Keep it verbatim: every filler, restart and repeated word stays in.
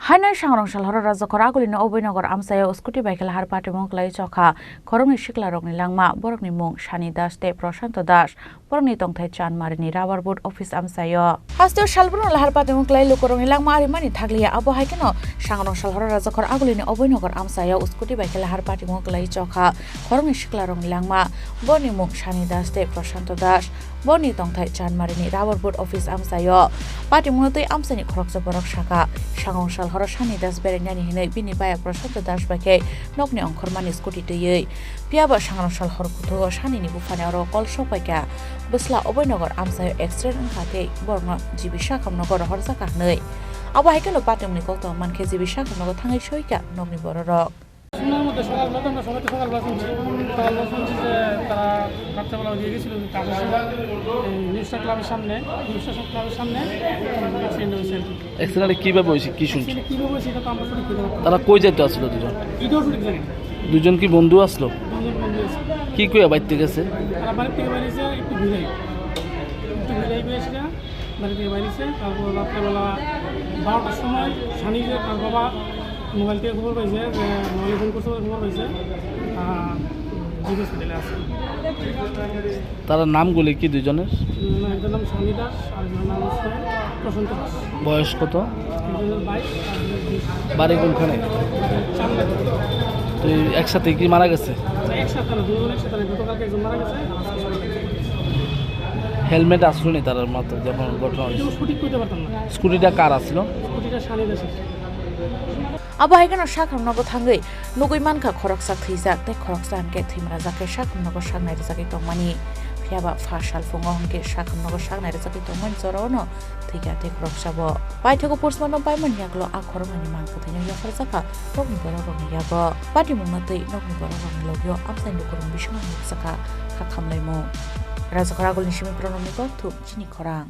Haino sangrong sal horo Rajakhor Agulini Oboinogar amchaio scooty bai khe lahar patimung kwlai chokha khoroknwi siklarokni langma, borokni mung Sani Das tei Prashanto Das, borokni tongthai Chanmarini Rubber Board Office amchaio. Hasteo salbrumno lahar patimung kwlai lukurokni langma arimani thakliya, abo hai kheno sangrong sal horo Rajakhor Agulini Oboinogar amchaio scooty bai khe lahar patimung kwlai chokha khoroknwi siklarokni langma, borokni mung Sani Das tei Prashanto Das. Boni tongthai Chanmarini Rubber Board Office amchaio. Patimungno twi amchaini khoroksa borok saka, sangrong sal horo Sani Das berainani hinwi bini baya Prashanto Das bai khe nokni ongkhormani scooty twiwi. Phiyaba sangrong sal hor kuthugo Sanini buphani oro kol sokpaikha. Bwsla Oboinogar amchaio accident wngkha tei borokno G B Sakham nogo rohorjakha hinwi. Abo hai kheno patimungni koktwma mankhe G B Sakham nogo thangwi soikha nokni bororok. শুনার মধ্যে সকালবেলা তো আমরা সবাই তো সকালবেলা শুনছি, সকালবেলা শুনছি যে তারা রাত্রেবেলা ওদিকে গেছিল, কাজের সময় এই নিউজটা ক্লাবের সামনে, নিউজটা ক্লাবের সামনে অ্যাক্সিডেন্ট হয়েছে আর কি। অ্যাক্সিডেন্টে কিভাবে হয়েছে, কি শুনছো? অ্যাক্সিডেন্ট কীভাবে হয়েছে এটা তো আমরা সঠিক বলতে পারতাম না। তারা কই যাইতে আসলো দুজন? এটাও সঠিক জানি না। দুজন কি বন্ধু আসলো? দুজন বন্ধু আছে। কি কইয়া বাইর থেকে গেছে? তারা বাড়ির থেকে বেরিয়েছে একটু ঘুরে, একটু ঘুরে বেরিয়েছে। বাড়ি থেকে বাইরেছে, তারপর রাত্রেবেলা বারোটার সময় সানি যে তার বাবা মোবাইল থেকে খবর পাইছে, যে মোবাইলে ফোন করছে, খবর পাইছে, আহ, জিবি হসপিটালে আছে। তারা নামগুলি কি দুজনের? উম, একজনের নাম সানি দাস, আর একজনের নাম হচ্ছে প্রশান্ত দাস। বয়স কত? একজনের বাইশ, আর একজনের বিশ। বাড়ি কোনখানে? সামনে। তো এই একসাথে কি মারা গেছে? একসাথে না, দুজন একসাথে না, গতকালকে একজন মারা গেছে, আর আজকে সকালে একজন মারা গেছে। হেলমেট আসলো নি তার মাথায় যখন ঘটনা হয়েছে? এটা সঠিক কইতে পারতাম না। স্কুটিটা কার আসলো? স্কুটিটা সানি দাসের। Abo hai kheno sakhamno bo thangwi nugwi mankha, khoroksa thwijak tei khoroksa hinkhe thwimrajak khe sakhamno bo saknai rwjagwi tongmani. Phiyaba pha salphungo hinkhe sakhamno bo saknai rwjagwi tongmani jorao no thwikha tei khoroksa bo. Paithago postmortem paimani yagulo a khoroknwini mankha thwino yapharjakha nokni borok rokni yago. Patimungno twi nokni borok rokni logio amchaini lukurok bisingo nukjakha kha khamlaimung. Rajakhor Agulini simi Pranobni kokthum chini khorang.